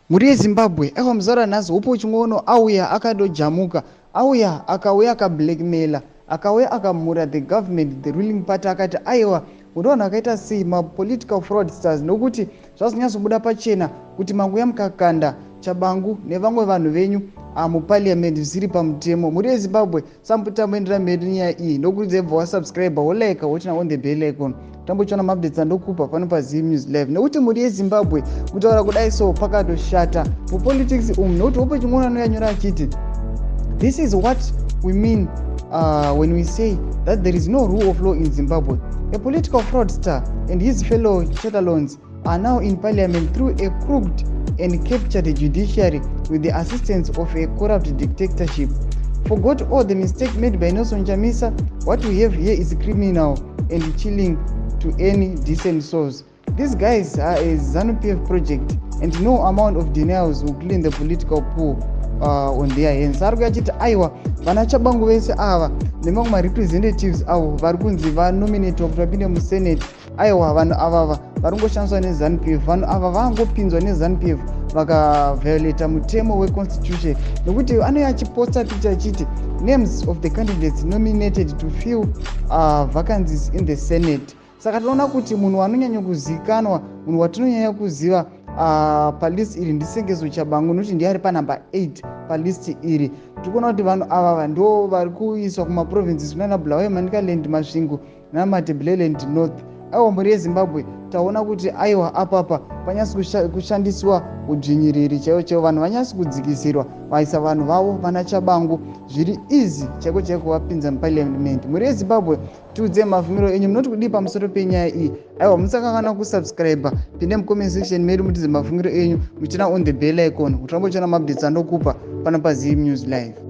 Mhuri yeZimbabwe, aiwa, muzara nhasi Hope Chin'ono auya akadojamuka, auya akauya akablackmaila, akauya akamhura the government, the ruling party, akati aiwa, muri vanhu vakaita sei, mapolitical fraudsters, nokuti zvazonyatsobuda pachena kuti manguya mukakanda Chabangu nevamwe vanhu venyu muparliament zvisiri pamutemo. Mhuri yeZimbabwe, sambutamboendera mberi nenyaya iyi, ndokurudzai bva wasubscribe, wolike, woturn on the bell icon, tambochiona maupdates andokupa pano paZim News Live. Nekuti mhuri yeZimbabwe, kutaura kudai so, pakatoshata mupolitics umu, nekuti Hope Chin'ono anoyanyora achiti, "This is what we mean when we say that there is no rule of law in Zimbabwe. A political fraudster and his fellow chatterlons are now in parliament through a crooked and captured judiciary with the assistance of a corrupt dictatorship. Forgot all the mistake made by Nelson Chamisa. What we have here is criminal and chilling to any decent source. These guys are a ZANU-PF project and no amount of denials will clean the political pool on their hands." Ari kuya achiti aiwa, vana Chabangu vese ava nemamwe marepresentatives avo vari kunzi vanominatwa kuti vapinde muSenate, aiwa, vanhu avava vari kungoshandiswa neZANU-PF. Vanhu ava vangopinzwa neZANU-PF vakaviolata mutemo weconstitution, nokuti anouya achiposta picha achiti, "Names of the candidates nominated to fill vacancies in the Senate." Saka tinoona kuti munhu anonyanya kuzikanwa, munhu watinonyanya kuziva palist iri ndiSengezo Chabangu, nokuti ndiye ari panumber 8 palist iri. Tiri kuona kuti vanhu ava ndo vari kuiswa kumaprovinces kunana Bulawayo, Manicaland, Masvingo namaTebeleland North. Aiwa, mhuri yeZimbabwe, taona kuti aiwa, apapa panyasi kushandiswa udzvinyiriri chaivo chaivo. Vanhu vanyasi kudzikisirwa, vaisa vanhu vavo vana Chabangu zviri easy chaiko chaiko vapinza muparliament. Mhuri yeZimbabwe, tiudzei mafungiro enyu, munoti kudii pamusoro penyaya iyi? Aiwa, musakangana kusubscribe, pinde mucomment section medu, mutize mafungiro enyu, muchiturn on the bell icon kuti rambochiona maupdates andokupa pano paZim News Live.